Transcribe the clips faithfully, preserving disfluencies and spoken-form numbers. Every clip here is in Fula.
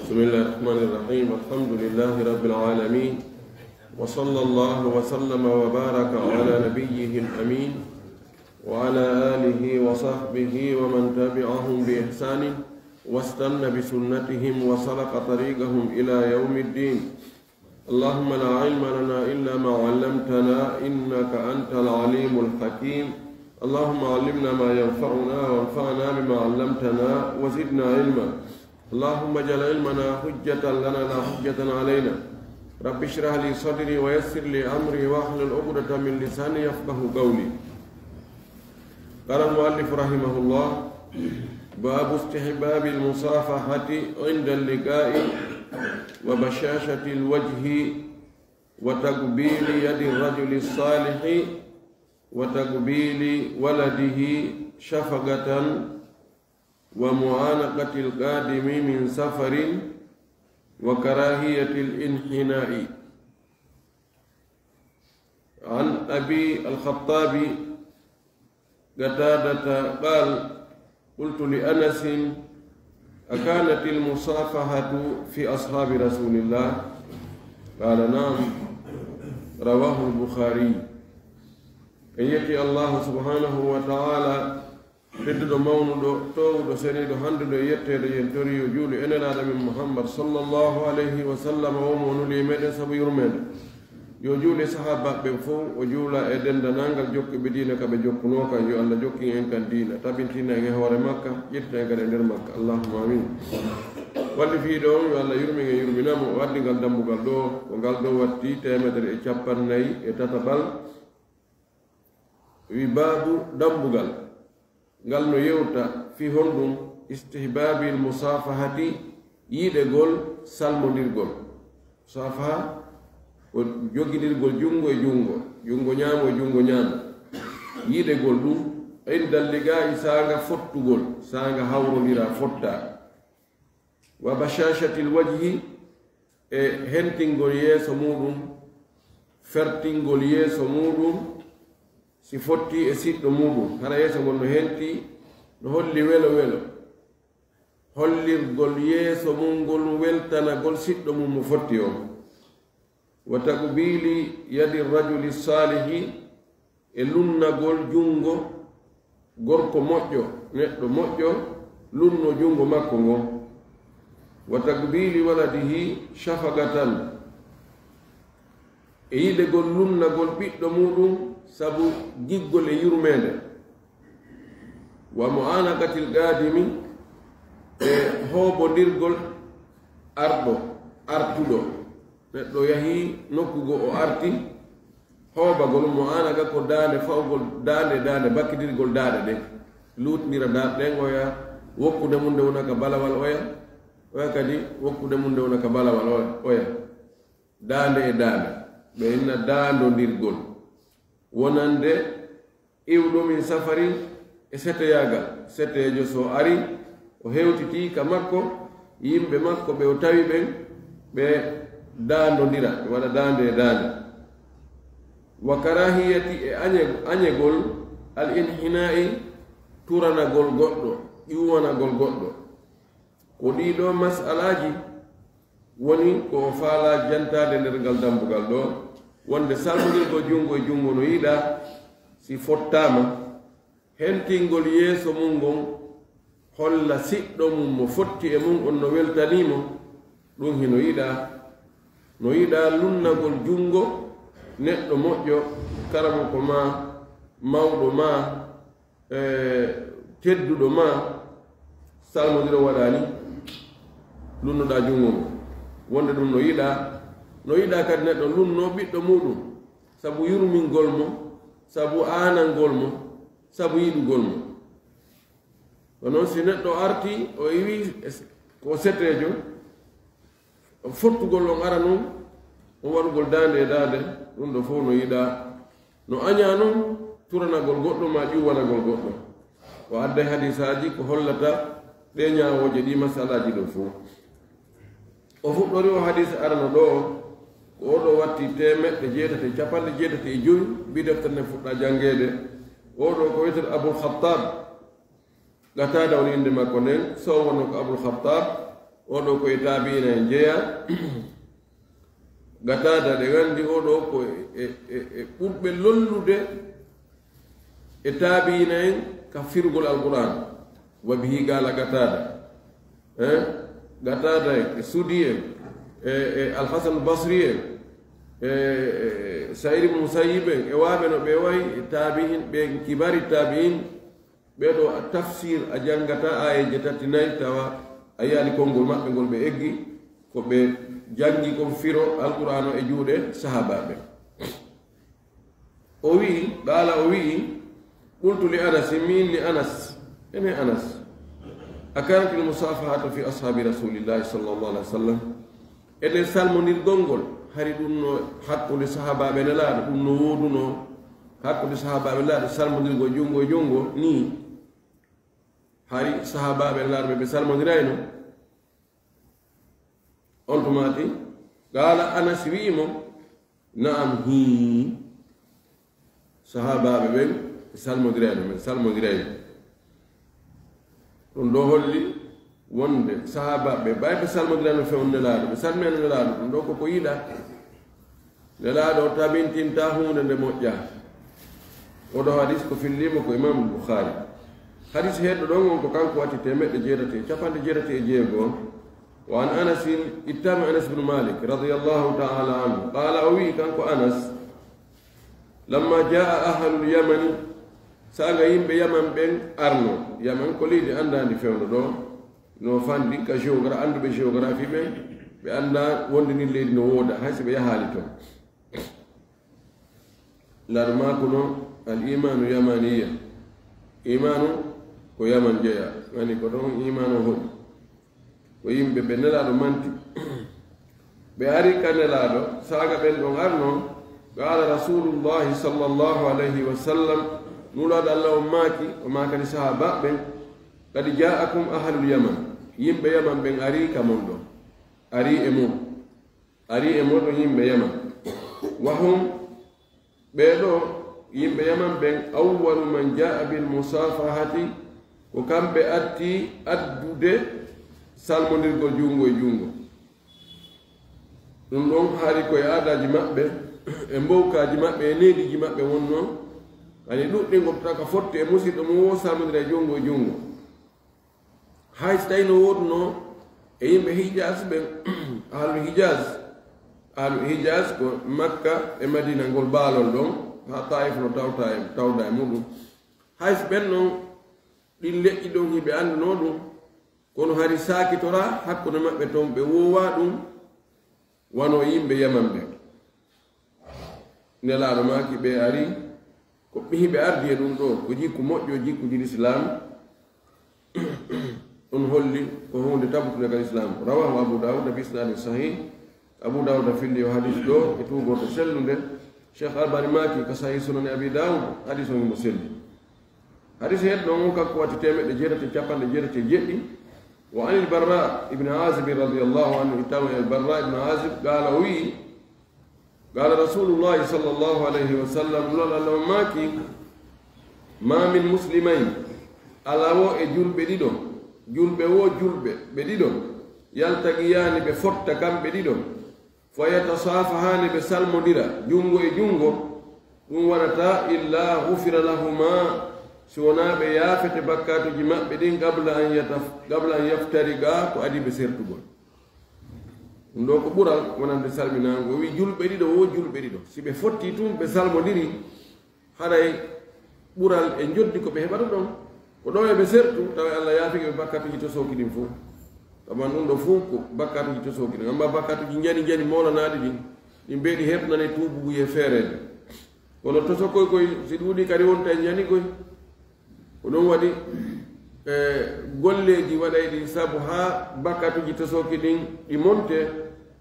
بسم الله الرحمن الرحيم. الحمد لله رب العالمين. وصلى الله وسلم وبارك على نبيه الأمين وعلى آله وصحبه ومن تبعهم بإحسان واستن بسنتهم وسلك طريقهم إلى يوم الدين. اللهم لا علم لنا إلا ما علمتنا إنك أنت العليم الحكيم. اللهم علمنا ما ينفعنا وانفعنا بما علمتنا وزدنا علما. اللهم اجعل علمنا حجة لنا لا حجة علينا. رب اشرح لي صدري ويسر لي أمري واحلل عقدة من لساني يفقه قولي. قال المؤلف رحمه الله: باب استحباب المصافحة عند اللقاء وبشاشة الوجه وتقبيل يد الرجل الصالح وتقبيل ولده شفقة ومعانقة القادم من سفر وكراهية الانحناء. عن أبي الخطاب قتادة قال: قلت لأنس: أكانت المصافحة في أصحاب رسول الله؟ قال: نعم. رواه البخاري. En yetti Allahu subhanahu wa ta'ala, tedduɗo, mawnuɗo, toowuɗo, seniiɗo, hannduɗo e yetteede, yen tori yo juulu e Nelaaɗo men Muhammad sallallahu alayhi wa sallam, o mo o nuli e meɗen sabu yurmeende. Yo juulu e sahaabaaɓe ɓen fow, o juula e denndanangal jokkuɓe diina ka ɓe jokkunoo kan, yo Allah jokkin en kan diina, tabintina en e hoore makka, ƴetta en kadi e nder makka. Allahumma amin. Wallifiiɗo on, yo Allah yurmin en, yurmina mo, o addi ngal dambugal ɗo, ko ngal ɗo watti teemedere e cappannayi e tataɓal. Wi baabu dambugal. Ngal no yewta fii honɗum? Istihbaabil musaafahati, yiɗegol salmondirgol. Musaafaha ko jogindirgol junngo e junngo, junngo ñaamo e junngo ñaamo. Yiɗegol ɗum, inda liqaa'i, saanga fottugol, saanga hawrondira fotta. Wa bashashatil wajhi, e hentingol yeeso muɗum, fertingol yeeso muɗum, si fotti e siɗɗo muɗum, hara yeeso ngol no henti, no holli welo welo. Hollirgol yeeso mum ngol weltanagol siɗɗo mum mo fotti on. Wa taqbili yadi rajuli salihi, e lunnagol junngo gorko moƴƴo, neɗɗo moƴƴo, lunno junngo makko ngon. Wa taqbili waladihi shafaqatan, e yiɗegol lunnagol ɓiɗɗo muɗum sabu giggol e yurmeende. Wa mu'anaqatil qadimi, e hoobondirgol arɗo, artuɗo. Neɗɗo yahii nokku goo, o arti, hoobagol mo, an aga ko daande, fawgol daande, daande, bakkidirgol daande ɗen, luutindira daande ɗen, oya wokkude mum nde wona ka balawal, oya, oya kadi wokkude mum nde wona ka balawal, oya, oya. Daande e daande, ɓe inna daandondirgol. Wonande iwɗo min safarin, e seteyaagal. Seteejo so ari, o hewtitii ka makko, yimɓe makko ɓe o tawi ɓen, ɓe daandondira, ɓe waɗa daande e daande. Wa karahiyati, e añe-, añegol, al inhinaa'i, turanagol goɗɗo, ƴuwanagol goɗɗo. Ko ɗii ɗoo masalaaji woni ko o faalaa jantaade nder ngal dambugal ɗoo, wonde salmondirgol junngo e junngo no yiɗaa si fottaama, hentingol yeeso mum ngon holla siɗɗo mum mo fotti e mum on no weltanii mo, ɗum hino yiɗaa. No yiɗaa lunnagol junngo neɗɗo moƴƴo, karamoko maa, mawɗo maa, e tedduɗo maa, salmondiro waɗaani, lunnoɗaa junngo ngon. Wonde ɗum no yiɗaa, no yiɗaa kadi neɗɗo lunnoo ɓiɗɗo muuɗum, sabu yurmingol mo, sabu aanangol mo, sabu yiɗugol mo. Ko noon, si neɗɗo artii, o iwii ko seteejo, fottugol on ara noon, on waɗugol daande e daande, ɗum ɗo fof no yiɗaa. No añaa noon turanagol goɗɗo maa ƴuwanagol goɗɗo. O adday hadiisaaji ko hollata ɗee ñaawooje ɗii masalaaji ɗoo fof. O fuɗɗori o hadiis arano ɗoo, ko oo ɗoo watti teemeɗɗe jeetati e capanɗe jeetati e joy, mbi deftere nden fuɗɗaa janngeede. Oo ɗoo ko wiyetee Abul Khattab. Qataada woni innde makko nden, so wonno ko Abul Khattab, Oɗo ko e taabiina en jeyaa. Gataada, ɗe nganndi oɗo ko e, e, e ɓurɓe lollude e taabiina en ka firugol Alqur'aan. Wa bihi qaala Gataada. Eh? Gataada en, e Sudi en, e, e Alhasan Basri en, e, e Sa'iid ibn Musayyib en, e waaɓe no ɓe wayi, e taabi'in, ɓe kibari taabi'in, ɓee ɗoo a tafsir, a janngata aayeeje tati, nayi, tawa a yiyaali konngol maɓɓe ngol ɓe eggi, ko ɓe janngi kon firo Alqur'aana e juuɗe sahaabaaɓe. O wi'i, qaala, o wi'i, qultu li Anas, miin ni Anas, ene Anas, a kaanatil musaafahatu fi ashaabi Rasuulillaahi sallallaahu alayhi wa sallam? Enen salmondirgol ngol, hari ɗum no hakkunde sahaabaaɓe Nelaaɗo, ɗum no woodunoo hakkunde sahaabaaɓe Nelaaɗo, salmondirgol junngo e junngo nii? Hari sahaabaaɓe Nelaaɗo ɓe, ɓe salmondirayno? On tuma ti, qaala, Anas wi'i mo, na'am, hii. Sahaabaaɓe ɓen ɓe salmondirayno, men salmondirayno. Ɗum ɗoo holli wonde sahaabaaɓe ɓay ɓe salmondirayno fewndo Nelaaɗo, ɓe salminayno Nelaaɗo, ɗum ɗoo koko yiɗaa. Nelaaɗo o tabintintaa huunde nde moƴƴaa. Oɗo hadis ko fillii mo ko Imaamu Bukhaari. Hadis heedɗo ɗon on ko kanko watti teemeɗɗe jeetati e capanɗe jeetati e jeego on. Wa an Anasin, ittama Anas bin Malik radiyallahu ta'ala anhu. Qaala, o wi'i kanko Anas, lamma jaa ahlul Yamani, saanga yimɓe Yaman ɓen arno. Yaman ko leydi anndaandi fewndo ɗoo, no fanɗi ka géogra-, annduɓe géographie ɓen, ɓe annda wonde ndin leydi no wooda, hay si ɓe yahaali ton. Laɗo maako no al imaanu yamaniya. Imaanu ko Yaman jeyaa, woni ko ɗon imaanu hoɗi. Ko yimɓe ɓe Nelaaɗo manti. Ɓe ari ka Nelaaɗo, saaga ɓen ɗon arno, qaala Rasuulullaahi sallallaahu alayhi wa sallam, Nulaaɗo Alla on maaki, o maakani sahaabaaɓe ɓen, qad jaa'akum ahlul Yaman, yimɓe Yaman ɓen arii ka mon ɗon, arii e mon, arii e mon ɗon yimɓe Yaman. Wa hum Ɓee ɗoo yimɓe Yaman ɓen, awwalu man jaa'a bil musaafahati, ko kamɓe atti addude salmondirgol junngo e junngo. Ɗum ɗon hari ko e aadaaji maɓɓe, e mbowkaaji maɓɓe, e neediiji maɓɓe wonnoo, hani ɗuɗɗingol taka fotti e musiɗɗo mum woo salmondira e junngo e junngo. Hay so tawii no woodunoo e yimɓe Hijaas ɓen, ahlu Hijaas, ahlu Hijaas ko Makka e Madiina ngol baalol ɗon, haa Taayif no tawta e, tawda e muɗum. Hay so ɓen non, ɗin leƴƴi ɗon hiɓe anndunoo ɗum, kono hari saakitoraa hakkunde maɓɓe ton, ɓe woowaa ɗum, wano yimɓe Yaman ɓen. Nelaaɗo maaki ɓe ari, ko ɓe hiɓe ardi e ɗum ɗoo, ko jikku moƴƴo, jikkuji Lislaam. Ɗum holli ko huunde tabutunde ka Lislaam. Rawaahu Abu Daawuda bi isnaadin sahiih. Abu Daawuda filli o hadis ɗoo e tuugorde sellunde. Cheikh Albani maaki ka Sahiih Sunani Abi Daawud, hadis on himo selli. Hadis heddoo on kanko watti teemeɗɗe jeetati e capanɗe jeetati e jeɗɗi. Wa anil Barra ibn Azib radiyallahu anhu, ittama e Barra ibn Azib, qaala, o wi'i, qaala Rasuulullaahi sallallaahu alayhi wa sallam, Nulaaɗo Alla on maaki, maa min muslimayni, alaa woo e julɓe ɗiɗo, julɓe woo julɓe ɓe ɗiɗo, yaltaqiyaani ɓe fotta kamɓe ɗiɗo, Fa yatasaafahaani, ɓe salmondira junngo e junngo, ɗum waɗataa illaa gufira lahumaa, si wonaa ɓe yaafete bakkaatuuji maɓɓe ɗin qabla an yataf-, qabla an yaftariqaa, ko adii ɓe sertugol. Ɗum ɗoo ko ɓural wonande salminaango. O wi'i julɓe ɗiɗo, woo julɓe ɗiɗo. Si ɓe fottii tun, ɓe salmondiri, haray ɓural e njoddi ko ɓe heɓata ɗon, ko ɗon eɓe sertu, tawa Alla yaafike ɓe bakkatuuji tosooki ɗin fow. Tawa ɗum ɗoo fow ko bakkatuuji tosooki ɗin. Amma bakkatuuji njani njani moolanaaɗi ɗin, ɗin mbeɗi hertunani tuubugu e feereede. Kono tosokoy koy, si ɗuuɗi kadi wonta e njani koy. Ko ɗum waɗi, e, golleeji waɗay ɗi sabu haa bakkatuuji tosooki ɗin ɗi monte,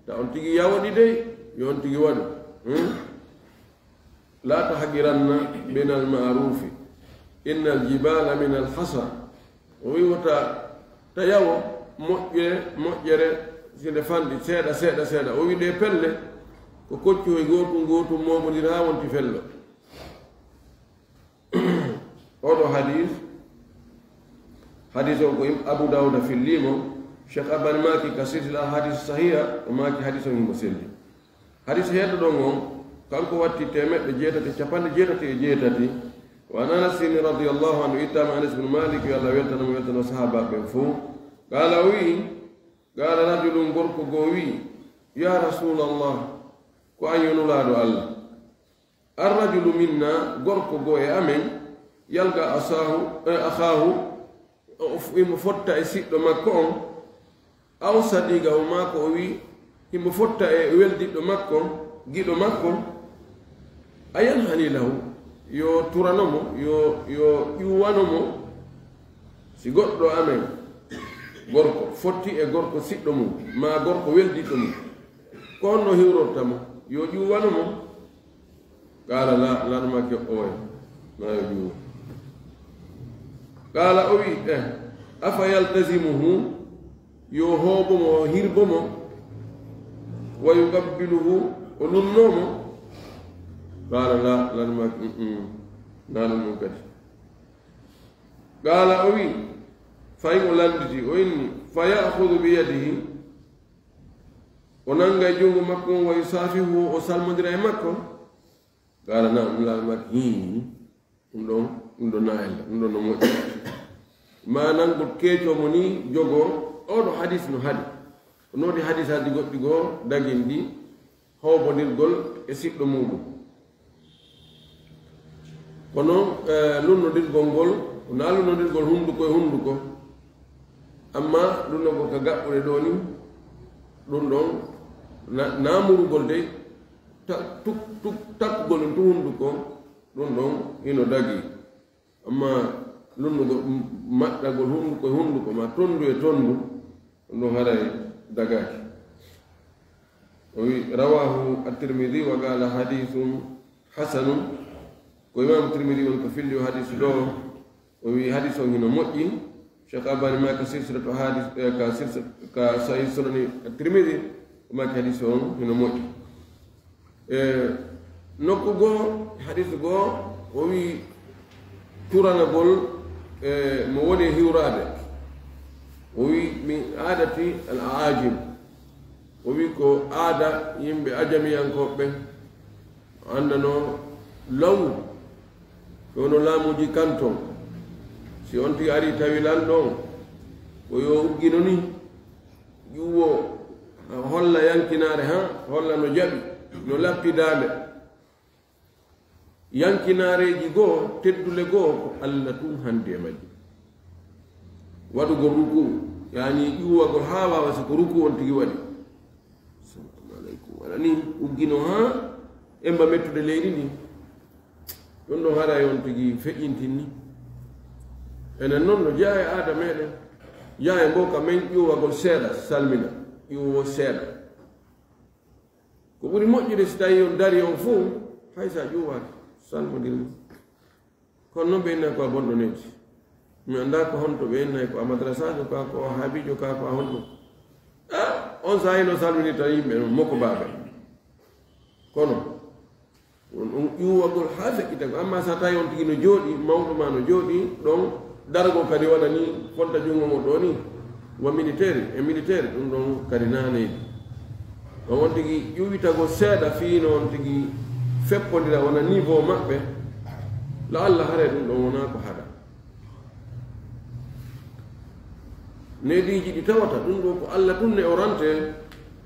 ta on tigi yawoɗi dey, yo on tigi waɗu. Hmm? Laa tahqiranna minal ma'ruufi, innal jibaala minal hasa. O wi'i wota ta yawo moƴƴere, moƴƴere si nde fanɗi seeɗa, seeɗa, seeɗa. O wi'i ɗee pelle ko koccoy gootum, gootum mooɓondira haa wonti fello. Oɗo hadis, hadis on ko im-, Abu Dawuda fillii mo, Cheikh Albani maaki ka silsila hadis sahiha, o maaki hadis on himo selli. Hadis heeɗo ɗon on, kanko watti teemeɗɗe jeetati e capanɗe jeetati e jeetati. Wa an Anasin radiyallahu anhu, ittaama Anas bin Malik, yo Allah weltano mo, weltano sahaabaaɓe ɓen fow. Qaala, o wi'i, qaala rajulun, gorko goo wi'i, "Ya Rasuulallah, ko an yo Nulaaɗo Allah. Ar-rajulu minna, gorko goo e amen, yalqa asaahu, eh, akhaahu, o f-, himo fotta e siɗɗo makko on, aw sadiqahu, maa ko o wi'i, himo fotta e weldiɗɗo makko, giɗo makko, a yanhani lahu, yo turano mo, yo, yo ƴuwano mo, si goɗɗo amen, gorko, fotti e gorko siɗɗo mum, maa gorko weldiɗɗo mum, ko honno hiwrorta mo, yo ƴuwano mo?" Qaala, la, Laaɗo maaki, ooya, na yo ƴuwo. Qaala, o wi'i, eh, afa yaltazimuhu, yo hoobo mo, o hirbo mo, wa yuqabbiluhu, o nunno mo? Qaala, la, Laaɗo maaki, mm, mm, na ɗum ɗum kadi. Qaala, o wi'i, fahin o landiti, o inni, fa ya'khudhu bi yadihi, o nanga e junngo makko on, wa yusafihu, o salmondira e makko. Qaala, na'am, Laaɗo maaki, hii, ɗum ɗon, ɗum ɗon na ella, ɗum ɗon no moƴƴi. Ma nangol keeco mo ni jogoo, oo ɗoo hadis no haɗi. Ko nooti hadisaaji goɗɗi goo daginɗi, hoobondirgol e siɗɗo muuɗum. Kono, eh, lunnondirgol ngol, wonaa lunnondirgol hunnduko e hunnduko, amma lunnogol ka gaɓɓuɗe ɗoo ni, ɗum ɗon na-, naamurugol de, ta-, tuk-, tuk-, takkugol ɗum to hunnduko, ɗum ɗon hino dagii. Amma lunnugol, m-, maɗɗagol hunnduko e hunnduko, ma tonndu e tonndu, ɗum ɗon haray dagaaki. O wi, rawahu at-Tirmidhi wa qala hadithun hasanun. Ko Imam Tirmidhi woni ko filli o hadis ɗo, o wi hadis on hino moƴƴi. Cheikh Albani ma ka silsilatu hadis, eh, ka silsi-, ka Sahih Sunani at-Tirmidhi, o maaki hadis on hino moƴƴi. E nokku goo, hadis goo, o wi turanagol, e mo woni e hiwraade. O wi, min aadati al aajim. O wi ko aada yimɓe ajamiyankooɓe ɓen. O anndanoo law, ko wonno laamuuji kanton. Si on tigi arii tawi lanɗo on, ko yo uggino ni, ƴuwo, holla yankinaare, haa holla no jaɓi, no lappi daande. Yankinaareeji goo, teddule goo, ko Alla tun handi e majji. Waɗugol ruku, yaani ƴuwagol haa waawa, si ko ruku on tigi waɗi. Assalamu aleykum. Waɗa ni, uggino haa emba mettude leydi ndi. Ɗum ɗon haray on tigi feƴƴintin ni. Enen non no jeyaa e aada meɗen. Jeyaa e mbowka men ƴuwagol seeɗa, salmina. Ƴuwo seeɗa. Ko ɓuri moƴƴude si tawi on dari on fow, hay sa ƴuwaaki, salmondir mo. Kono non ɓe innay ko a bonɗo newti. Mi anndaa ko honto ɓe innay, ko a madrasaajo ka, ko a haabiijo ka, ko a honɗum. Ah, on saa'i no salminirta yimɓe non, moko baabe. Kono, on, on ƴuwagol haa feƴƴita ko. Amma sa tawi on tigi no jooɗi, mawɗo ma no jooɗi ɗon, daragol kadi waɗa ni, fonta junngo ngon ɗo ni, wa militaire, e militaire, ɗum ɗon kadi naaneydi. Ɗon on tigi ƴuwitagol seeɗa fii no on tigi feppondira wona niveau maɓɓe, la Allah haray ɗum ɗon wonaa ko haɗa. Neediiji ɗi tawata ɗum ɗo ko Alla tun ne'orante,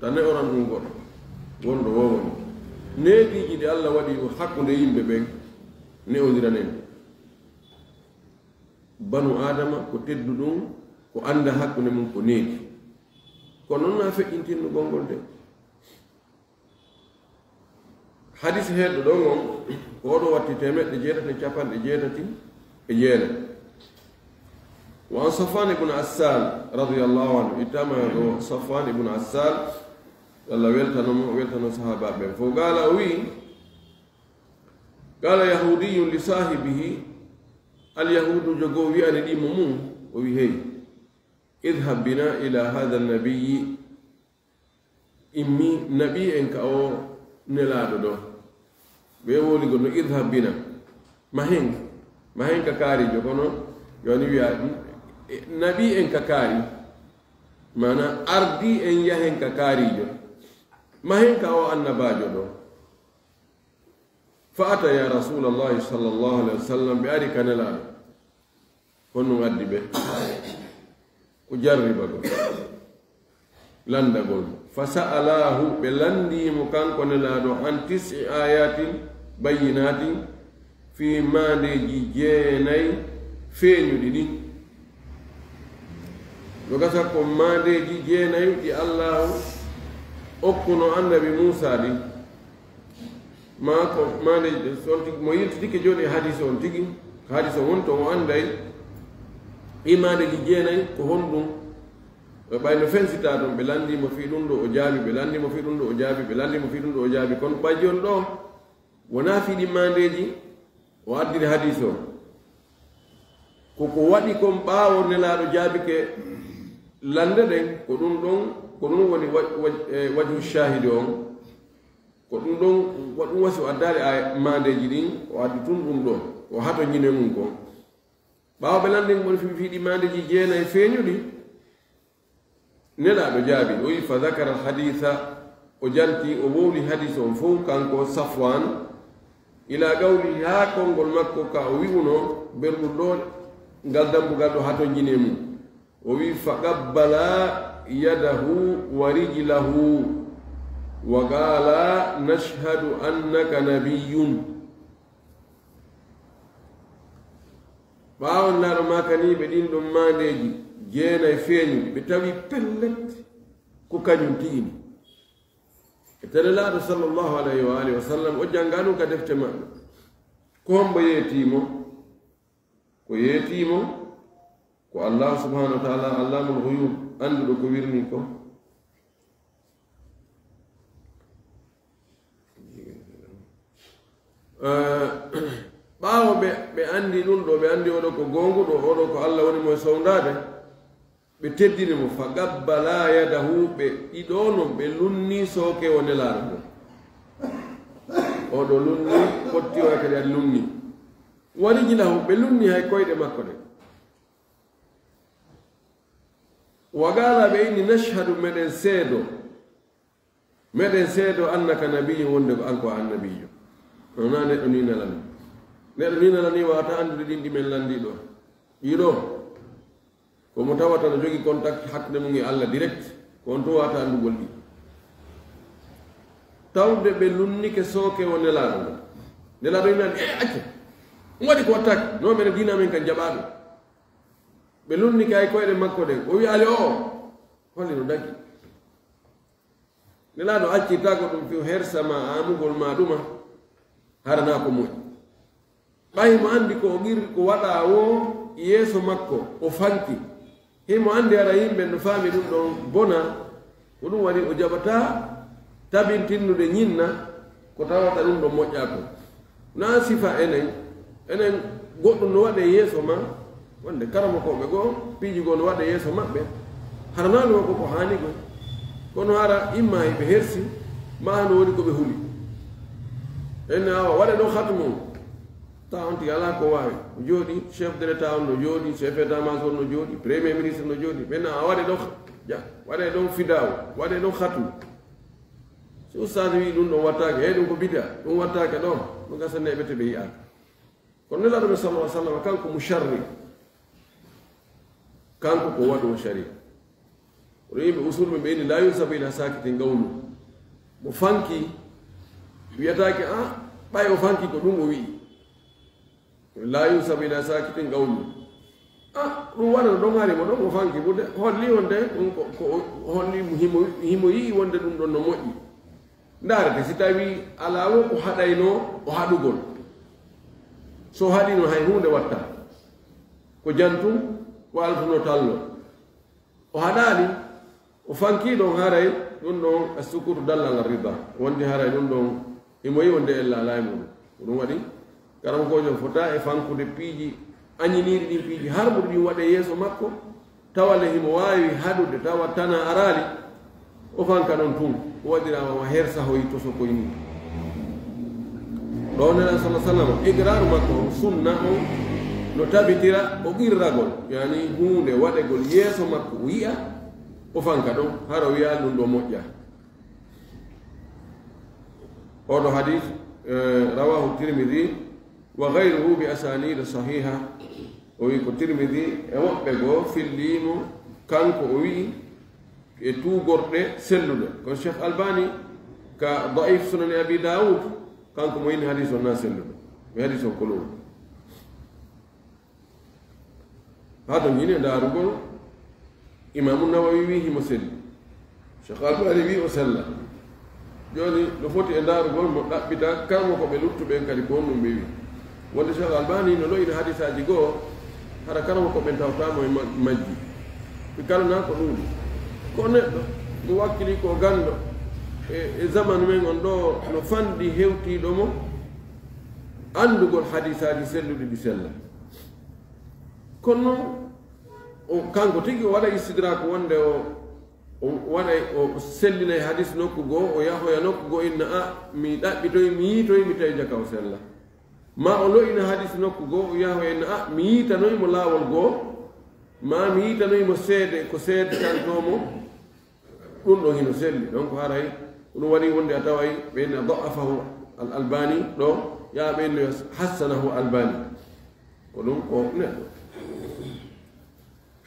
ta ne'oran ɗum goɗɗo, wonɗo wowani. Neediiji ɗi Alla waɗi hakkunde yimɓe ɓen, ne'ondiranen ɗi. Banu Aadama ko tedduɗum, ko annda hakkunde mum ko needi. Ko non na feƴƴintinnugol ngol de. Hadis heeɗo ɗon on, ko oɗo watti teemeɗɗe jeetati e capanɗe jeetati e jeenayi. Wa an Safwan ibn Assal, radiyallahu anhu, ittama ɗo Safwan ibn Assal, Allah weltano mo, weltano sahaabaaɓe ɓen fof. Qaala, o wi'i, qaala yahuudiyyun li saahibihi, al yahuudujo goo wi'ani ɗimmo mum, o wi'i, hey, idhhab bina ila hadha nabiyyi, immi naɓi en ka o nelaaɗo ɗo. Ɓe wowligol no idhhab bina. Mahen, mahen ka kaarijo, kono yo ni wiya, e, naɓi en ka kaari. Mana ardi en yahen ka kaarijo, mahen ka o annabaajo ɗo. Fa ata ya Rasulallahi sallallahu alaihi wasallam, ɓe ari ka Nelaaɗo. Honɗum addi ɓe? Ko jarribagol, landagol. Fa sa'alahu, ɓe landii mo kanko Nelaaɗo, an tis'i ayatin bayyinatin, fii maandeeji jeenay feeñuɗi ɗin. No gasa ko maandeeji jeenay ɗi Allaahu okkuno annabi Muusaa ɗin. Ma ko maandeeji ɗin, so on tigi, mo yiltitike jooni e hadiis on tigi, hadiis on woni to o anday ɗi maandeeji jeenay ko honɗum. Ɓay no fensita ɗon, ɓe landii mo fii ɗum ɗo o jaabi, ɓe landii mo fii ɗum ɗo o jaabi, ɓe landii mo fii ɗum ɗo o jaabi. Kono ɓay jooni ɗo, wonaa fii ɗin maandeeji o addiri hadiis on. Ko ko waɗi kon ɓaawo Nelaaɗo jaabike lande ɗen, ko ɗum ɗon, ko ɗum woni wa-, wa-, e, wajhu shahidi on. Ko ɗum ɗon, ko ɗum wasi o addaali a maandeeji ɗin, o addi tun ɗum ɗo, o hato ñine mum kon. Ɓaawo ɓe landii mo fii, fii ɗi maandeeji jeenay feeñuɗi, Nelaaɗo jaabi, o wi'i, fa dhakara al-haditha, o janti, o wowli hadiis on fow, kanko Safwaan, ila qawlihi, haa konngol makko ka o wi'uno, berɗum ɗo, ngal dambugal ɗo hatonjinee mum. O wi'i, fa qabbala yadahu wa rijlahu, wa qala, nashhadu annaka nabiyyun. Ɓaawo Nelaaɗo maakaniiɓe ɗin ɗon maandeeji jeenay feeñuɗi, ɓe tawi pellet ko kañum tigi ni. E tere Nelaaɗo sallallahu alayhi wa alihi wa sallam, o jannga ɗum ka defte maɓɓe. Ko hombo yeetii mo? Ko yeetii mo ko Allah subhanahu wa ta'ala, Allamul Ghuyub, annduɗo ko wirnii ko. Eh, ɓaawo ɓe, ɓe anndi ɗum ɗo, ɓe anndi oɗo ko goonguɗo, oɗo ko Allah woni mo e sowndaade, ɓe teddini mo, fa qabbala yadahu, ɓe ɗiɗo non, ɓe lunni sooke o Nelaaɗo ngon. Oɗo lunni, fotti o kadi adi lunni. Wa rijlahu, ɓe lunni hay koyɗe makko ɗen. Wa qala, ɓe inni, nashhadu, meɗen seedo. Meɗen seedo annaka nabiyyun, wonde ko an ko a annabiijo. Wonaa neɗɗo ni nelani. Neɗɗo ni nelani waawata anndude ɗin ɗi men lanndii ɗo. Ɗii ɗo, ko mo tawata no jogii contact hakkunde mum e Allah direct, ko on tun waawata anndugol ɗi. Tawde ɓe lunnike sooke o Nelaaɗo ngon. Nelaaɗo innani, "E, acca. Ɗum waɗi ko wattaake. No menen diina men kan jaɓaaɗo." Ɓe lunnike hay koyɗe makko ɗen. O wi'aali, "O, holli no dagi." Nelaaɗo accirtaako ɗum fii o hersa ma aamugol ma ɗuma, hara naa ko moƴƴi. Ɓay himo anndi ko o qirri ko waɗaa woo yeeso makko, o fanki. Himo anndi hara yimɓe no faami ɗum ɗon bona, ko ɗum waɗi o jaɓataa tabintinnude ñinna ko tawata ɗum ɗon moƴƴaa kon. Naa sifa enen, enen goɗɗum no waɗee yeeso ma, wonde karamokooɓe goo, piiji goo no waɗee yeeso maɓɓe, hara naa ɗum ko ko haani kon. Kono hara imma hiɓe hersi, maa hano woni ko ɓe huli. En awa, waɗee ɗon hatmu, tawa on tigi alaa ko waawi. O jooɗii, chef de l'État on no jooɗii, chef état-major no jooɗii, premier ministre no jooɗii. Maintenant, a waɗee ɗon, ja, waɗee ɗon fidaaw, waɗee ɗon hatmu. Si ustaas wi'i ɗum ɗon wattaake, hey, ɗum ko bid'a, ɗum wattaake ɗo, ɗum gasa neeɓete ɓe yi'aaka. Kono Nelaaɗo men sallallahu alaihi wasallam, kanko musharri, kanko ko waɗoowo shari'a. Kono yimɓe usul ɓe, ɓe inni, "La yunsabu ila sakitin qawlu." Mo fanki, wiyataake, "Ah, ɓay o fanki ko ɗum o wi'i." "La yunsabu ila sakitin qawlu." Ah, ɗum waɗano ɗon hari mo ɗon o fanki, ɓurde holli wonde ɗum ko, ko o holli mo himo, himo yi'i wonde ɗum ɗon no moƴƴi. Ndaarete, si tawii alaa wo ko haɗaynoo o haɗugol. So haɗiino hay huunde watta. Ko jantum, ko alfunoo tallo. O haɗaali, o fankii ɗon haray, ɗum ɗon as-sukutu dalla ala rida. Wondi haray ɗum ɗon, himo yi'i wonde ella alaa e muɗum. Ko ɗum waɗi, karamokoojo fota e fankude piiji añiniiɗi ɗin, piiji harɓuɗi ɗin waɗee yeeso makko, tawa le himo waawi haɗude, tawa tana araali, o fanka ɗon tun, o waɗira wa hersa hoyi toso koy ni. Ɗo Nelaaɗo sallallahu alaihi wasallam, iqraaru makko on, sunna on, no tabitira o qirragol, yani huunde waɗegol yeeso makko o yi'a, O fanka ɗum, hara o wiya ɗum ɗo moƴƴa. Oɗo hadis, eh, rawahu Tirmidhi wa ghayruhu bi asanida sahiha. O wi ko Tirmidhi e woɓɓe goo fillimo, kanko o wi e tuugorɗe selluɗe. Kono Cheikh Albani ka Da'if Sunani Abi Dawud, kanko mo inni hadis on na selluɗo. Mi hadis on ko ɗum. Haa to ngine ndaarugol, Imaamu Nawawi wi himo selli. Cheikh Albani wi o sella. Jooni, no foti e ndaarugol mo ɗaɓɓita karmo ko ɓe luttuɓe kadi ko honɗum ɓe wi. Wonde Cheikh Albani no lo'ina hadisaaji goo, hara karmo ko ɓen tawtaamo e ma-, majji. Mi kalana ko ɗuuɗi. Ko neɗɗo, mo wakkili ko ganndo. E, e zamanu men on ɗo, no fanɗi hewtiiɗo mo anndugol hadisaaji selluɗi ɗi sella. Kono noon, o, kanko tigi o waɗa istidraak wonde o, o waɗa, o sellinay hadis nokku goo, o yahoya nokku goo, inna, "A, mi ɗaɓɓitoy, mi yiitoy, mi tawi jaka o sella." Ma o lo'ina hadis nokku goo, o yahoya, inna, "A, mi yiitanoy mo laawol goo, ma mi yiitanoy mo seede, ko seedetantoo mo." Ɗum ɗon hino selli. Donc haray ko ɗum waɗi wonde a taway ɓe inna da'afahu al Albani ɗo, yaa ɓe inna hassanahu Albani. Ko ɗum ko neɗɗo.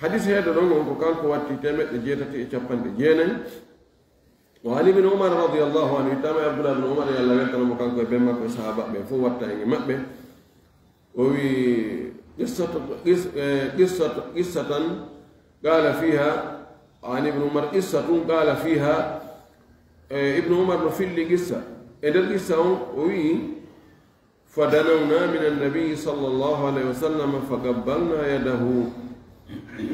Hadis heedo ɗon on ko kanko watti teemeɗɗe jeetati e capanɗe jeenayi. Wa an Ibn Umar radiyallahu anhu, ittama e Abdullah ibn Umar, yo Allah weltano mo kanko e ben makko e sahaaba ɓe fof watta e maɓɓe. O wi, qissatu, qis-, eh, qissatu, qissatan qala fiha, an Ibn Umar, qissatun qala fiha, eh, Ibn Umar no filli qissa. E nder qissa on, o wi, "Fadanawna min annabi sallallahu alayhi wa sallam faqabbalna yadahu."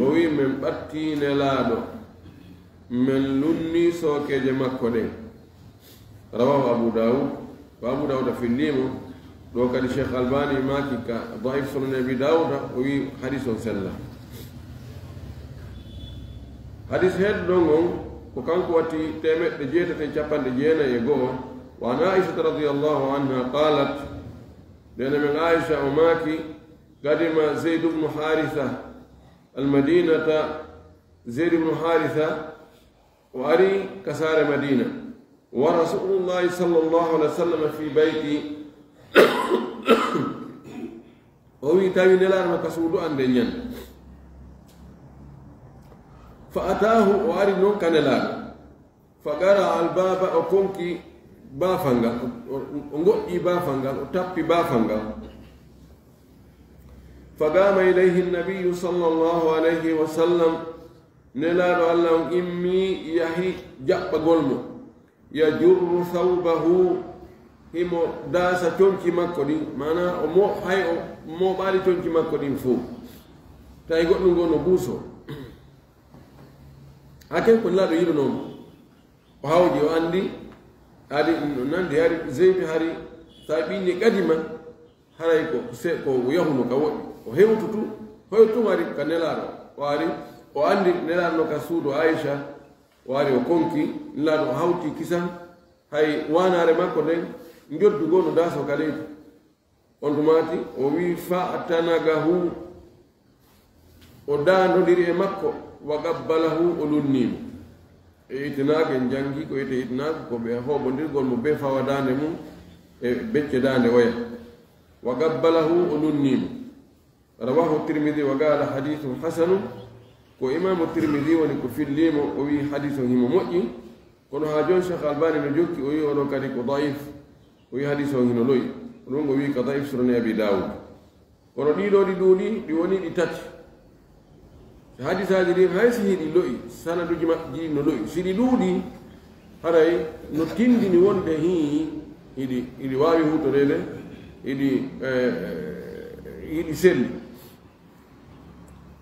O wi, "Men ɓatti Nelaaɗo, men lunni sookeeje makko ɗen." Rawahu Abu Dawud. Ko Abu Dawud a fillimo. Ɗo kadi Cheikh Albani maaki ka Da'if Sunan Abi Dawud, o wi hadis on sella. Hadis heedo ɗon on, ko kanko watti teemeɗɗe jeetati e capanɗe jeenayi e go'o. Wa an Aisha radiyallahu anha qalat, nene men Aisha o maaki, "Qadima Zayd ibn Haritha al-Madinata." Zayd ibn Haritha o ari ka saare Madina. Wa Rasulullahi sallallahu alaihi wasallam fi bayti. O wi tawi Nelaaɗo no ka suudu an nden ñande. Fa atahu, o ari non ka Nelaaɗo. Fa qara al baba, o konki baafal ngal, o, o, o ngoɗɗi baafal ngal, o tappi baafal ngal. Fa qama ilayhi nabiyyu sallallahu alayhi wa sallam, Nelaaɗo Allah on immi yahi jaɓɓagol mo. Yajurru thawbahu, himo daasa conci makko ɗin, maana o mo-, hay o mooɓaali conci makko ɗin fow. Tawi goɗɗum ngoo no buusoo. Hakkee ko Nelaaɗo yiɗunoo mo. O hawji, o anndi, ari no nandi, hari Zeydi, hari sa ɓinni qadima, haray ko se-, ko yahuno ka woɗɗi. O hewtu tu, hoy tun ari ka Nelaaɗo. O ari, o anndi Nelaaɗo no ka suudu Aisha, o ari o konki, Nelaaɗo o hawti kisan, hay waanaare makko nden, njoddu goo no daasoo ka leydi. On tumaati, o wi, "Fa atanagahu," o daandondiri e makko, "wa qabbalahu," o lunni mo. E itinaag en janngi ko wiyetee itinaag, ko ɓe hooɓondirgol mo bee fawa daande mum e becce daande oya. "Wa qabbalahu," o lunni mo. Rawahu Tirmidhi wa qala hadithun hasanun. Ko Imaamu Tirmidhi woni ko filli mo, o wi hadis on himo moƴƴi. Kono haa jooni Cheikh Albani no jokki, o wi oɗo kadi ko da'if. O wi hadis on hino lo'i. Ko ɗum o wi ka da'if Sunani Abi Dawud. Kono ɗii ɗoo ɗi ɗuuɗi, ɗi woni ɗi tati. Hadisaaji ɗin, hay si hiɗi lo'i, sanaduuji maɓɓe ɗi no lo'i. Si ɗi ɗuuɗi, haray no tindini wonde hii, hiɗi, hiɗi waawi huutoreede, hiɗi, eh, hiɗi selli.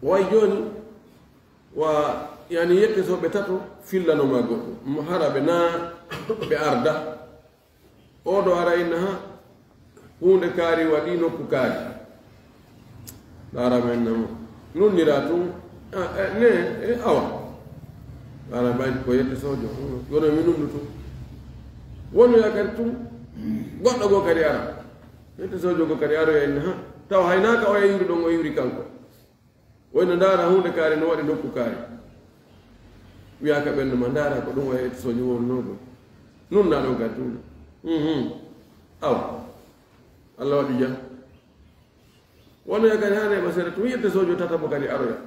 Way jooni, wa, yani, yette so ɓe tato fillano ma goɗɗo. Mo hara ɓe na ɓe arda. Oɗo ara inna ha huunde kaari waɗi nokku kaari. Laara men namo. Nunnira tun. A, e, ne, e, awa. Laara mbaydi ko yette sojo. Yono mi nunnu tun. Wonu ya kadi tun. Goɗɗo goo kadi ara. Yette sojo goo kadi aroya inna ha. Taw hay naaka oya yuri ɗon o yuri kanko. Wayno ndaara huunde kaari no waɗi nokku kaari. Wiya ka ɓernde ma, ndaara ko ɗum o yetta soojo wonnoogo. Nun na ɗon kadi ɗum. Mhm. Aw. Allah waɗi jam. Wonno e kadi hande ma seeɗa tun yetta soojo tataɓo kadi aroya.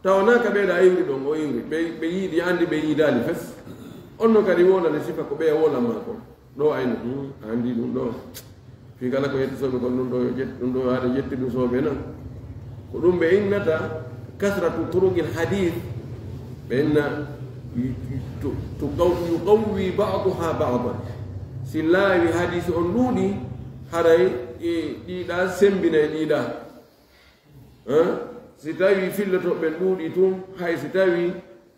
Tawa na ka ɓeeɗa iwri ɗon, o iwri. Ɓe, ɓe yiidi, andi ɓe yiidaali fes. On non kadi wolane sifa ko ɓe wolan ma kon. Ɗo ayno, hmm, a andi ɗum ɗo. Fii kala ko yetti sooɓe kon ɗum ɗo, jet-, ɗum ɗo haɗa yetti ɗum sooɓe nan. Ko ɗum ɓe innata kasratu turuqil hadith. Ɓe inna tu, tu, tu qaw-, yuqawwi ba'duha ba'dan. Si laawi hadisi on ɗuuɗi, haray e ɗiiɗa sembina e ɗiiɗa. Eh? Si tawi filloto ɓen ɗuuɗi tun, hay si tawi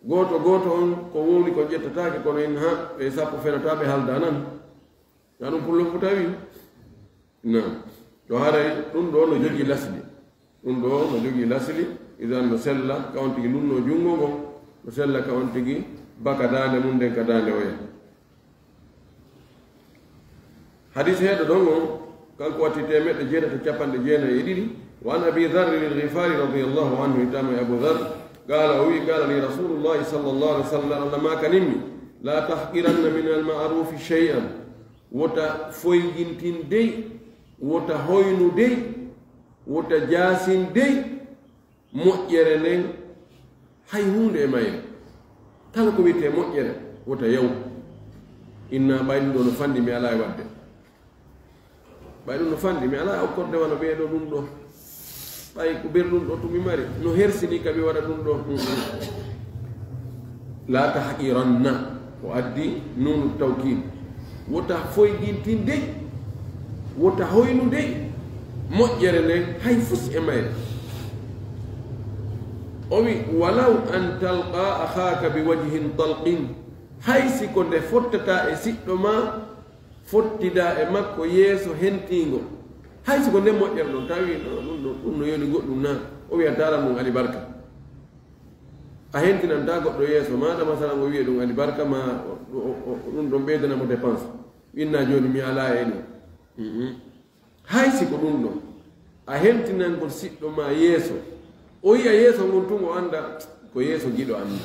gooto gooto on ko wowli ko ƴettataake, kono en ha ɓe sappo fenata ɓe halda nan. Na ɗum pullo fu tawi. Na. To haray ɗum ɗo no jogi lasli. Ɗum ɗo no jogi lasli, idan no sella, ka on tigi lunno junngo ngon, no sella ka on tigi baka daande mum nden ka daande oya. Hadis heeɗo ɗon on, kanko watti teemeɗɗe jeetati e capanɗe jeenayi e ɗiɗi. Wa an Abi Dharr al-Ghifari radiyallahu anhu, itama e Abu Dharr, qala, o wi, qala li Rasulullahi sallallahu alaihi wasallam, Allah makanimmi, la tahqiranna min al-ma'rufi shay'an, wota foygintin dey, wota hoynu dey, wota jaasin dey, moƴƴere nden, hay huunde e mayre. Kala ko wiyetee moƴƴere, wota yaw. Inna ɓay ɗum ɗo no fanɗi, mi alaa e waɗde. Ɓay ɗum no fanɗi, mi alaa e okkorde wano ɓee ɗo ɗum ɗo. Ɓay ko ber ɗum ɗo tun mi mari, no hersini ka mi waɗa ɗum ɗo. Mm, mm. La tahqiranna, o addi nunu tawkid. Wota foygintin dey, wota hoynu dey, moƴƴere nden hay fus e mayre. O wi, walaw an talqa akhaka bi wajhin talqin, hay si ko nde fottata e siɗɗo ma, fottida e makko yeeso hentiingo, hay si ko nde moƴƴere ɗon, tawi no, ɗum no, ɗum no yoni goɗɗum na, o wiya taran ɗum alibarka. A hentinanta goɗɗo yeeso, maɗa masalan o wiye ɗum alibarka ma, o, o, o, ɗum ɗon ɓeydana mo dépense. Inna jooni mi alaa e ɗum. Mhm. Hay si ko ɗum ɗon, a hentinangol siɗɗo ma yeeso, o yi'a yeeso ngon tun o anda ko yeeso giɗo anni.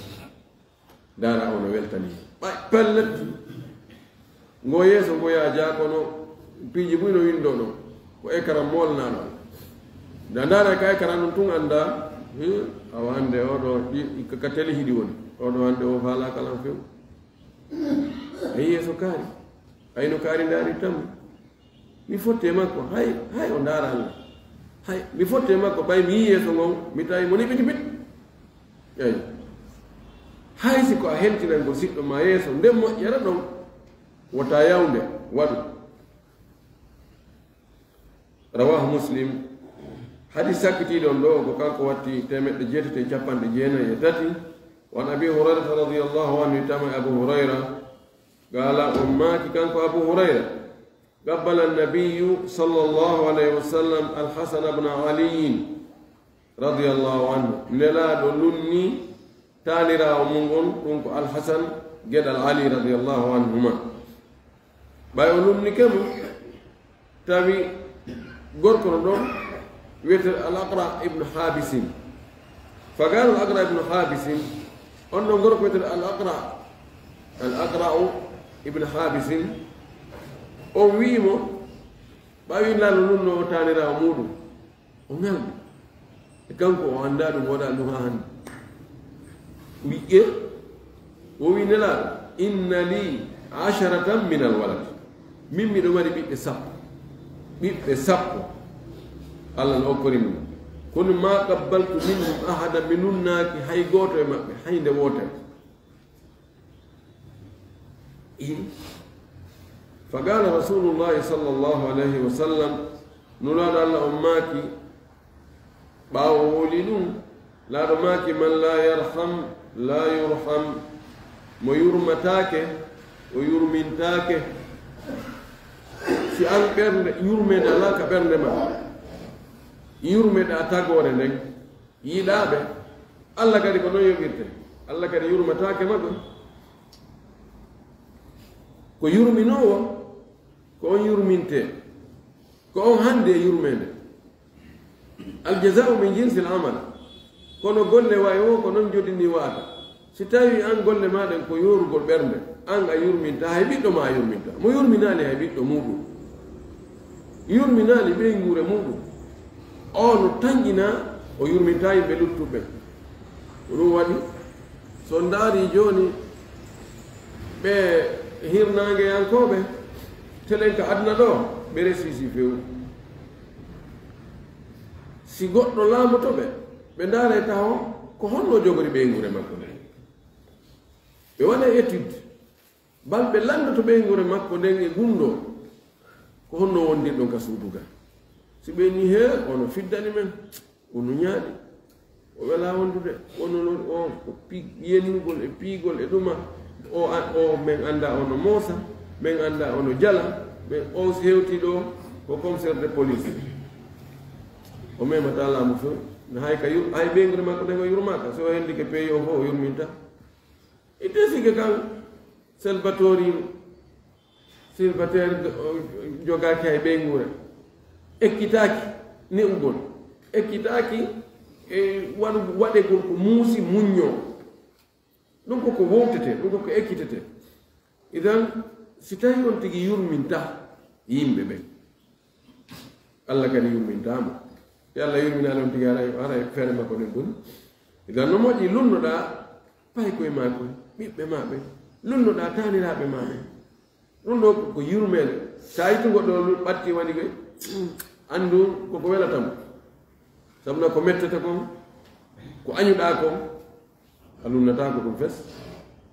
Ndaara o no weltani. Ɓay pellet. Ngo yeeso ngo yaa jaa kono piiji buy no winndo ɗon. Ko écran molnaɗo. Nda ndaara ka écran ɗum tun anda. Hmm, awa hande oɗo ɗi, ka, ka télé hiɗi woni. Oɗo hande o faala kalan few. Ay yeeso kaari. Ay no kaari ndaari tan. Mi fotte makko, hay, hay o ndaara Allah. Hay, mi fotte makko, ɓay mi yii yeeso ngon, mi tawi mo ni ɓiti ɓit. Eyi. Hay si ko a hentinangol siɗɗo ma yeeso, nden moƴƴere ɗon, wota yawnde, waɗu. Rawahu Muslim. Hadis sakkitiiɗo on ɗo, ko kanko watti teemeɗɗe jeetati e capanɗe jeenayi e tati. Wa an Abi Hurayrata radiyallahu anhu, itama e Abu Hurayra, qala, on maaki kanko Abu Hurayra, qabbala an-nabiyyu sallallahu alayhi wa sallam al-Hasan ibn Ali radiyallahu anhu. Nelaaɗo lunni taaniraawo mum on, ɗum ko Al-Hasan geɗal Ali radiyallahu anhuma. Ɓay o lunnike mo, tawi gorko no ɗon wiyetee Al-Aqra ibn Habisin. Fagano Al-Aqra ibn Habisin, on ɗon gorko wiyetee Al-Aqra, Al-Aqra ibn Habisin, on wi'i mo, ɓawi lano nun no o taaniraawo muuɗum, o ŋalɗi. E kanko o anndaa ɗum, o waɗa ɗum haa hannde. Wi'e, o wi Nelaaɗo, "Inna li asharatan min al walad." Min miɗo mari ɓiɓɓe sappo. Ɓiɓɓe sappo. Allah no okkori min. Kono ma qabbaltu minhum ahada, mi nunnaaki hay gooto e maɓɓe, hay nde wootere. I, fagana Rasulullahi sallallahu alayhi wa sallam, Nulaaɗo Allah on maaki, ɓaawo o wowli ɗum, laaɗo maaki, "Man la yarham, la yurham." Mo yurmataake, o yurmintaake. Si an ɓernde, yurmeende alaa ka ɓernde ma, yurmeende a tagoore nden, yiɗaaɓe. Allah kadi ko non yoɓirte. Allah kadi yurmataake ma ɗum. Ko yurminoowo, ko on yurmintee. Ko on hande e yurmeende. Al jaza'u min jinsil amal. Kono golle wayi o, ko non jodini waata. Si tawii aan golle maa ɗen ko yoorugol ɓernde, aan a yurmintaa, hay ɓiɗɗo maa a yurmintaa. Mo yurminaali hay ɓiɗɗo muuɗum, yurminaali ɓeynguure muuɗum, o no tanƴinaa, o yurmintaa yimɓe luttuɓe. Ko ɗum waɗi, so on ndaarii jooni, ɓe hirnaangeyankooɓe, telen ka aduna ɗoo, ɓe resii si few. Si goɗɗo laamoto ɓe, ɓe ndaaray taho ko honno o jogori ɓeynguure makko nden. Ɓe waɗa étude, bal ɓe lanndoto ɓeynguure makko nden e gunndoo, ko honno wondirɗon ka suudu ga. Si ɓe ni hee, ono fiddani men, ono ñaaɗi, o welaa wondude, ono non o ko pi-, yennugol e piigol e ɗuma, o a-, o men anndaa ono moosa, men anndaa ono jala, men o si hewtii ɗoo ko commissaire de police. O memataa laamu few, no hay ka yur-, hay ɓeynguure makko nden o yurmaaka, so o hendike pays on fof o yurminta. Itte sike kan Salvatore, Salvatore o jogaaki hay ɓeynguure, ekkitaaki ne'ugol, ekkitaaki e waɗu-, waɗegol ko muusi muññoo. Ɗum ko ko wowtetee, ɗum ko ko ekkitetee. Idan, si tawii on tigi yurminta yimɓe ɓen, Alla kadi yurmintaa mo. Si Alla yurminaali on tigi, haray, haray feere makko nden boni. Idan no moƴƴi lunnoɗaa paykoy maa koy, ɓiɓɓe maa ɓen, lunnoɗaa taaniraaɓe maa ɓen. Ɗum ɗoo ko, ko yurmeende. Sa yitu goɗɗo lu-, ɓatti waɗi koy, anndu ko ko welata mo. Sabu na ko mettata kon, ko añuɗaa kon, a lunnataako ɗum fes.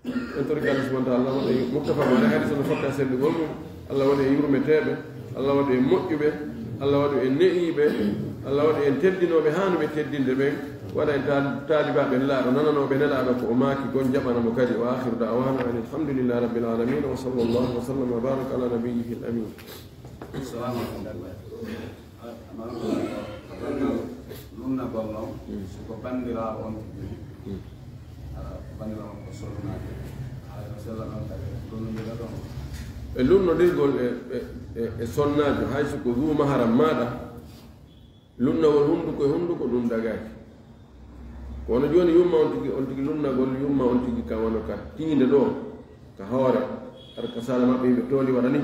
En torike Allah subhanahu wa ta'ala, Allah waɗa e Mustafa Maane hadis no fotta sellugol mum. Allah waɗa e yurmeteeɓe, Allah waɗa e moƴƴuɓe, Allah waɗa e ne'iiɓe, Allah waɗa en teddinooɓe haa no ɓe teddinde ɓen. Waɗa en taal-, taalibaaɓe Nelaaɗo, nananooɓe Nelaaɗo ko o maaki kon, jaɓana mo kadi. Wa akhiru da'wana anil hamdulillahi rabbil alamin. Wa sallallahu wa sallam wa baraka ala nabiyyihil amin. Assalamu alaikum. Lunnagol noon, si ko banndiraawo on tigi, hara banndiraawo on ko sonnaajo, hara ko sella noon kadi lunnondira ɗon. E lunnondirgol e, e, e, e sonnaajo, hay so ko zuu maharam maaɗa, lunnagol hunnduko e hunnduko, ɗum dagaaki. Kono jooni yumma on tigi, on tigi lunnagol yumma on tigi, ka wano ka tiinde ɗoo, ka hoore, hara ka sala maɓɓe yimɓe tooli waɗa ni,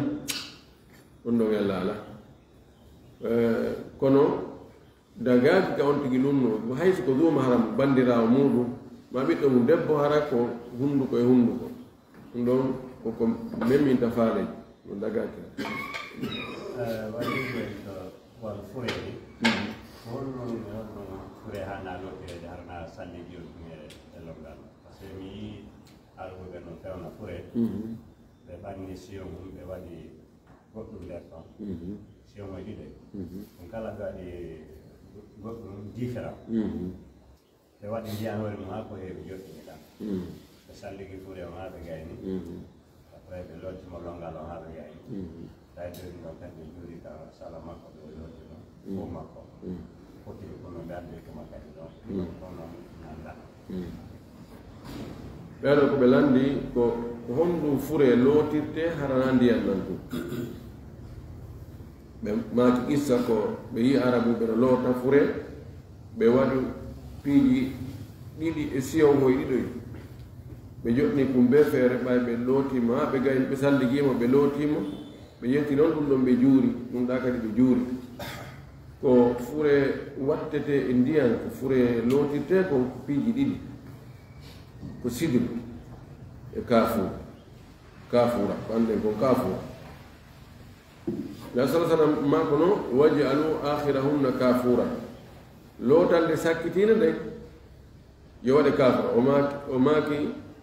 ɗum ɗon wellaala. Eh, kono dagaaki ka on tigi lunno, hay so ko zuu maharam banndiraawo muuɗum, ma ɓiɗɗo mum debbo, hara ko hunnduko e hunnduko. Ɗum ɗon ko ko memminta faaleeji, ɗum dagaaki. Eh, waɗi ko en to won fureeji. Mhm. Ko honno, honno fure haanaa lootireede hara na salliiji on tun e, e lonngal? Par ce que mi yii alhuɓe no fewna fure. Mhm. Ɓe ɓanni siyon mum, ɓe waɗi goɗɗum nder ton. Mhm. Siyon e ɗiɗi. Mhm. Ɗum kala ɓe waɗi goɗɗum différent. Mhm. Ɓe waɗi ndiyan hoore mum haa ko heewi joɗɗini tan. Mhm. Ɓe salligi fure on haa ɓe gayni. Mhm. Après ɓe looti mo lonngal on haa ɓe gayni. Mhm. Tawi jooni ɗon kadi ɓe juuri ka sala makko ɓe looti mo. Mhm. Ko makko. Mhm. Foti ko no ɓe addi ko makko kadi ɗon. Mhm. Kono nanda. Ɓeeɗo ko ɓe lanndi ko, ko honɗum fure lootirtee hara na ndiyan nan tun? Ɓe maaki qissa ko ɓe yi'i Arabuɓe no loota fure, ɓe waɗi piiji ɗiɗi e siyon hoy ɗiɗoy. Ɓe joɗni ɗum bee feere, ɓay ɓe lootii mo, haa ɓe gayni, ɓe salligii mo, ɓe lootii mo, ɓe yetti noon ɗum ɗon, ɓe juuri, ɗum ɗa kadi ɓe juuri. Ko fure wattetee e ndiyan, ko fure lootirtee kon ko piiji ɗiɗi. Ko sidru e kaafuur. Kaafuura, ko annden kon kaafuura. Nabi sallallahu alaihi wasallam maa kono, "Waj'alu akhirahunna kaafuura." Lootande sakkitiinde nden, yo waɗe kaafuura. O maaki, o maaki,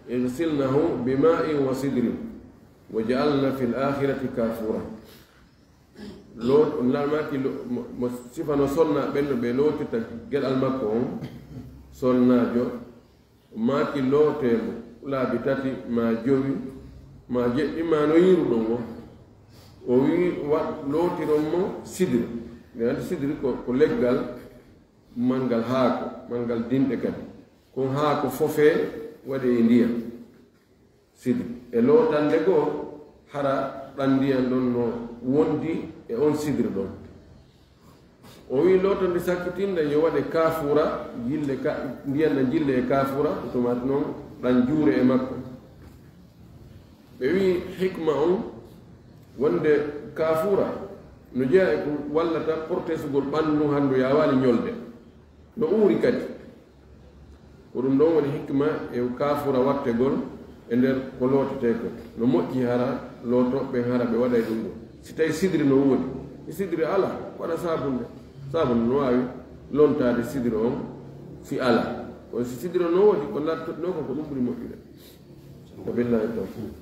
"Ighsilnahu bima'in wa sidrin, waj'alna fil akhirati kaafuura." Lo-, Nulaaɗo maaki, lo-, mo, mo sifano sonna ɓen no ɓe lootirta geɗal makko on, sonnaajo, o maaki, "Lootee mo laabi tati, maa jowi, maa jeɗɗi, maa no yiiruɗon o." O wi'i, wa-, lootiron mo sidri. Nde anndi sidri ko, ko leggal manngal haako, manngal dinɗe kadi. Kon haako fofee waɗee e ndiyan. Sidri. E lootande goo, hara ɗan ndiyan ɗon no wondi e on sidri ɗon. O wi lootande sakkitinɗan yo waɗe kaafuura, jille ka, ndiyan ɗan jille e kaafuura, ko tomaati noon ɗan juure e makko. Ɓe wi hikma on wonde kaafuura no jeyaa e ko wallata portesugol ɓanndu hanndu yaawaali ñolde. No uuri kadi. Ko ɗum ɗon woni hikma e kaafuura wattegol e nder ko lootetee ko. No moƴƴi hara lootooɓe ɓen hara ɓe waɗay ɗum ɗum. Si tawi sidri no woodi, si sidri alaa, waɗa saabunde. Saabunde no waawi lontaade sidri on si alaa. Kono si sidri on no woodi, ko lattoɗinoo ko, ko ɗum ɓuri moƴƴude. Wa billahi tawfiq.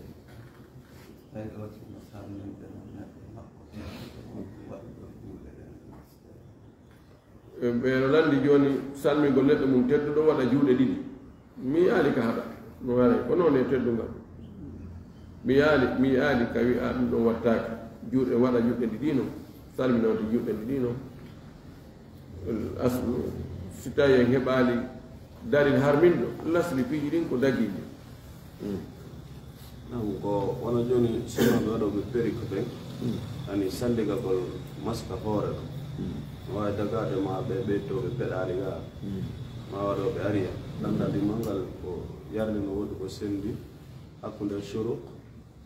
Ɓe no lanndi jooni salmingol neɗɗo mum tedduɗo waɗa juuɗe ɗiɗi. Mi yi'aali ka haɗa. No haray ko noon e teddungal. Mi yi'aali, mi yi'aali ka wi'a ɗum ɗon wattaake. Juuɗe waɗa juuɗe ɗiɗi non. Salminoode juuɗe ɗiɗi non. Aslu, si tawi en heɓaali dalil harminɗo, lasli piiji ɗin ko dagiiji. Mm. Nam ko wano jooni, sinno ɓe waɗooɓe perruque ɓen, ani salligagol maska hoore ɗo. No waawi dagaade ma ɓe ɓeytooɓe peɗaali ga, ma waɗooɓe ariya. Ɗanngal ɗimmal ngal ko yarlino woodi ko senndi hakkunde shuruk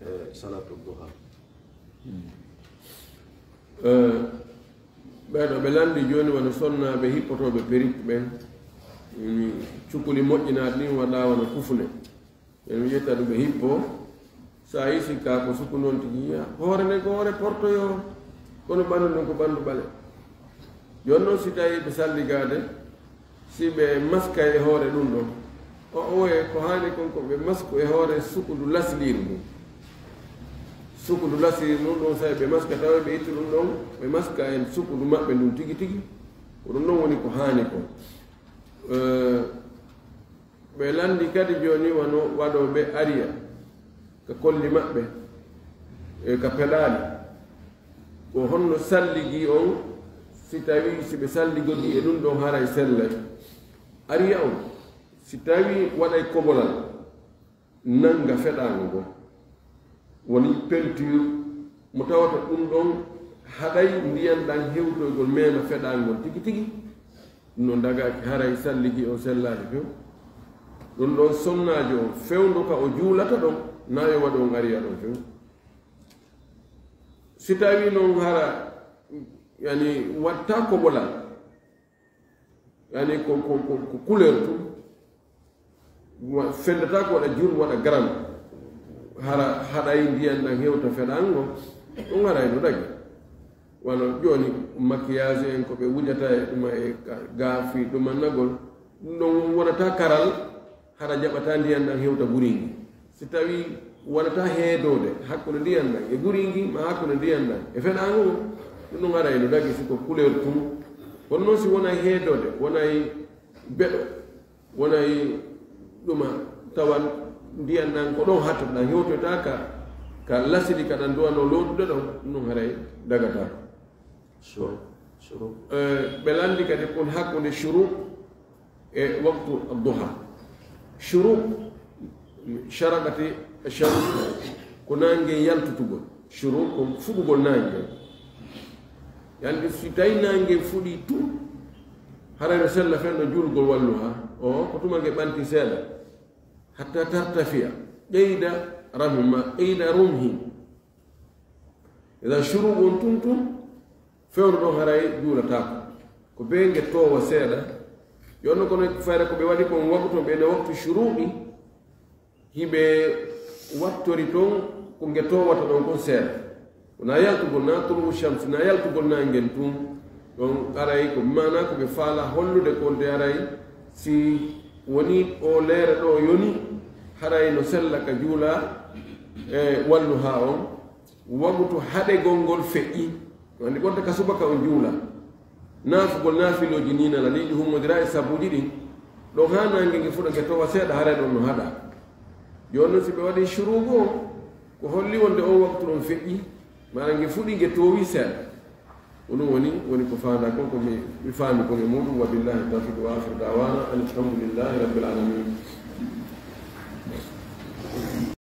e salatu duha. Eh, ɓeeɗo ɓe lanndi jooni wano sonnaaɓe hippotooɓe perruque ɓen, mm, cukuli moƴƴinaaɗi ɗin waɗa wano kufune. Ɓen mi ƴetta ɗum ɓe hippo. So a yii si ka ko suku noon tigi, yi'a hoore nden ko hoore portoyo, kono ɓanndu ndun ko ɓanndu ɓale. Jooni noon si tawi ɓe salligaade, si ɓe maskay e hoore ɗum ɗon, o oye ko haani kon ko ɓe masku e hoore sukundu lasliiru ndun. Sukundu lasliiru ndun ɗon, so ɓe maska tawa ɓe ittu ɗum ɗon, ɓe maska e sukundu maɓɓe ndun tigi tigi. Ko ɗum ɗon woni ko haani kon. Eh, Ɓe lanndi kadi jooni wano waɗooɓe ariya ka kolli maɓɓe, e ka peɗaali. Ko honno salligi on, si tawi si ɓe salligodii e ɗum ɗon haray sellay? Ariya on, si tawi waɗay kobolal, nannga feɗaango ngon. Woni peinture mo tawata ɗum ɗon haɗay ndiyan ɗan hewtoygol meema feɗaangol tigi tigi. Ɗum ɗon dagaaki haray salligi on sellaali few. Ɗum ɗon sonnaajo on fewndo ka o juulata ɗon, na yo waɗu on ariya ɗon few. Si tawi non hara, yani, watta kobolal, yani, ko, ko, ko, ko couleur tun, wa-, fendata ko waɗa jur, waɗa garam, hara haɗay ndiyan ɗan hewta feɗango, ɗum haray no dagi. Wano jooni maquillage en ko ɓe wujata e ɗuma e ka-, gaafi, ɗumannagol, ɗum ɗon wonata karal, hara jaɓata ndiyan ɗan hewta guringi. Si tawi wonata heedoode hakkunde ndiyan ɗan e guringi, ma hakkunde ndiyan ɗan e feɗango, ɗum ɗon haray no dagi si ko couleur tun. Kono noon si wonay heedoode, wonay beɗo, wonay ɗuma, tawan ndiyan ɗan ko ɗon hattoto ɗan, hewtoyta ka, ka lasili ka ɗan duwano loodude ɗon, ɗum ɗon haray dagata. Shuruk. Shuruk. Eh, ɓe lanndi kadi kon hakkunde shuruk e waktu duha. Shuruk, sharaɗati shams, ko naange yaltutugol. Shuruk ko fuɗugol naange. Yalti si tawi naange fuɗi tun, haray no sella fen no juulgol walluha. O, ko tuma nge ɓanti seeɗa. Hatta tartafiya. Ɓeyda ramhi ma, ɓeyda rumhi. Idan shuruk on tun tun, fewndo ɗon haray juulataako. Ko bee nge toowa seeɗa. Yo no kono fayra ko ɓe waɗi kon waktu, ɓe no waktu shuruuɗi, hiɓe wattori ton ko nge toowata ɗon kon seeɗa. Wona yaltugol na tulu'u shamsi, na yaltugol na ngen tun. Ɗon haray ko maana ko ɓe faala hollude kon de haray si woni o leere ɗo yoni, haray no sella ka juula e walluha on. Wagutu haɗegol ngol feƴƴi. Anndi wonta ka subaka on juula. Naafugol naafilooji ni nana ni ɗi hummodira e sabuuji ɗin. Ɗon haa naange nge fuɗa nge towa seeɗa haray ɗon no haɗa. Jooni non si ɓe waɗi shuruugu on, ko holli wonde on waktu ɗon feƴƴi, maana nge fuɗi nge towi seeɗa. Ko ɗum woni, woni ko faandaa kon, ko mi, mi faami kon e muɗum. Wa billahi tawfiq wa akhiru da'wana anil hamdulillahi rabbil alamin.